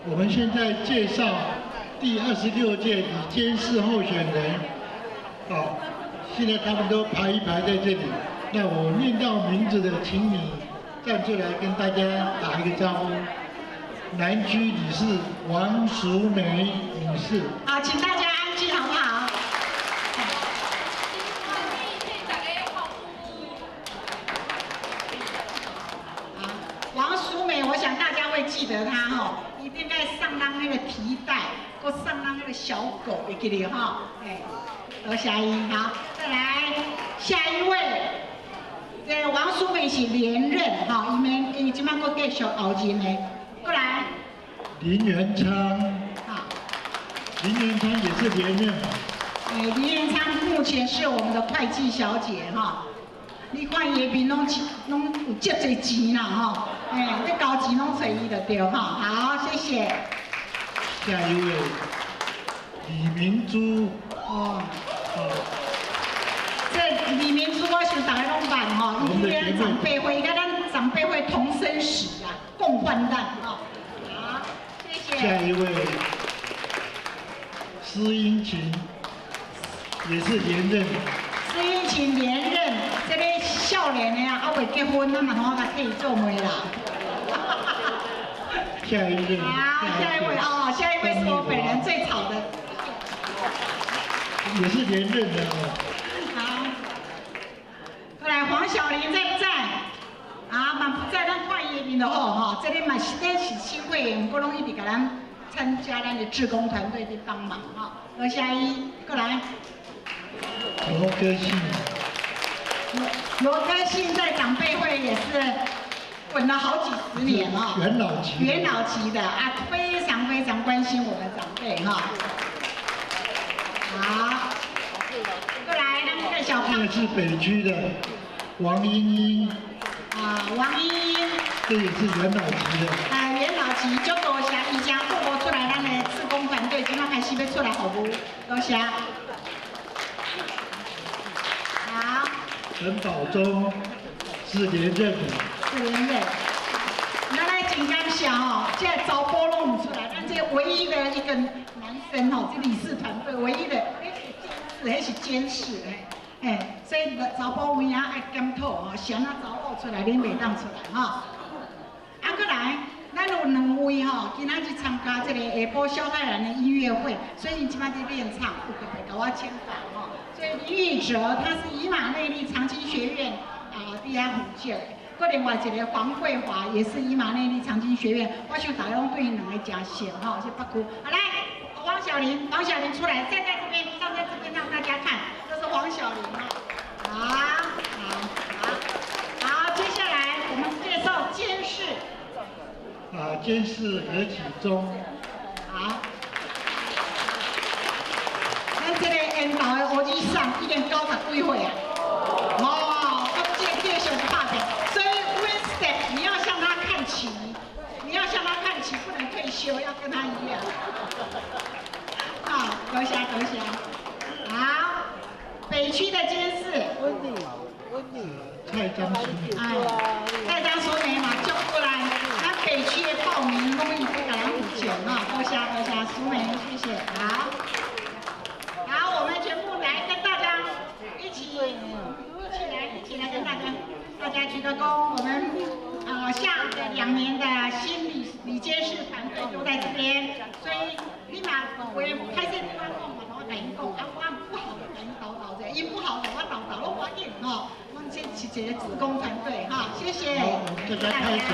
我們現在介紹第26屆理監事候選人。好，現在他們都排一排在這裡。那我念到名字的，請你站出來跟大家打一個招呼。南區理事王淑梅女士。好，請大家安靜，好不好？好，王淑梅，我想大家會記得她哈，一定在送咱那個提袋，閣送咱那個小狗，會記得哈？哎，多謝伊。好，再來下一位，這王淑梅是連任哈，伊們伊這擺閣繼續後任的，過來。林元昌。好。林元昌也是連任。哎，林元昌目前是我們的會計小姐哈。你看伊的面攏攏有遮濟錢啦吼，哎，這交錢攏揣伊就對哈。好，謝謝。下一位，李明珠。哦。哦。這李明珠，我想大家攏捌吼，伊跟長輩會，佮咱長輩會同生死啊，共患難哈。好，謝謝。下一位，施英琴，也是連任。施英琴連任，這個少年的啊，猶未結婚，咱嘛通共替伊做媒啦。下一位。好，下一位哦，下一位是我本人最吵的。也是連任的哦。好，過來黃小玲在不在？啊，嘛不在，咱看伊的面就好吼。這裡嘛是這是新會員，毋過攏一直共咱參加咱的志工團隊的幫忙哈。多謝伊，過來。羅哥信。羅哥信在長輩會也是滾了好幾十年哦。元老級。元老級的啊，非常非常關心我們長輩哈。好，過來，那個小胖。這個是北區的王英英。啊，王英英。這也是元老級的。啊，元老級，足多謝，以前復活出來，咱的志工團隊這擺開始欲出來服務，多謝。好。陳寶忠是連任的。是連任。咱來真感謝吼，這個查埔攏毋出來，咱這唯一的一個男生吼，這理事團隊唯一的，彼是監事，彼是監事，嘿，嘿，所以查埔有影愛檢討吼，是按怎查某出來，恁袂當出來吼。啊，閣來，咱有兩位吼，今仔日參加這個下晡蕭海蘭的音樂會，所以𪜶這擺佇練唱，有特別共我簽到吼。所以林宇哲他是以馬內利長青學院啊，佇遐負責的。閣另外一個黃慧華也是以馬內利長青學院，我想大家攏對𪜶兩個誠熟吼，是北區。好來，黃小玲，黃小玲出來，站在這邊，站在這邊讓大家看，這是黃小玲哈。好，好，好，好，接下來我們介紹監事。啊，監事何啟宗。好。咱這個緣投的烏子桑已經90幾歲啊！哦，閣繼續拍拼，所以 Winston，你要向他看齊，你要向他看齊，不能退休，要跟他一樣。好，多謝多謝。好，北區的監事。溫妮，溫妮。蔡張淑美。哎，蔡張淑美嘛，足過來，咱北區的報名攏伊共咱負責哈，多謝多謝，淑美，謝謝。好。好，我們全部來跟大家一起，一起來跟大家鞠個躬。我們下個2年的新理監事團隊都在這邊，所以你嘛有話歹勢對我講嘛，我共𪜶講，啊，我不好的共𪜶叨叨者，𪜶不好的我叨叨攏無要緊吼。阮這是一個志工團隊哈，謝謝。好，我們大家拍手。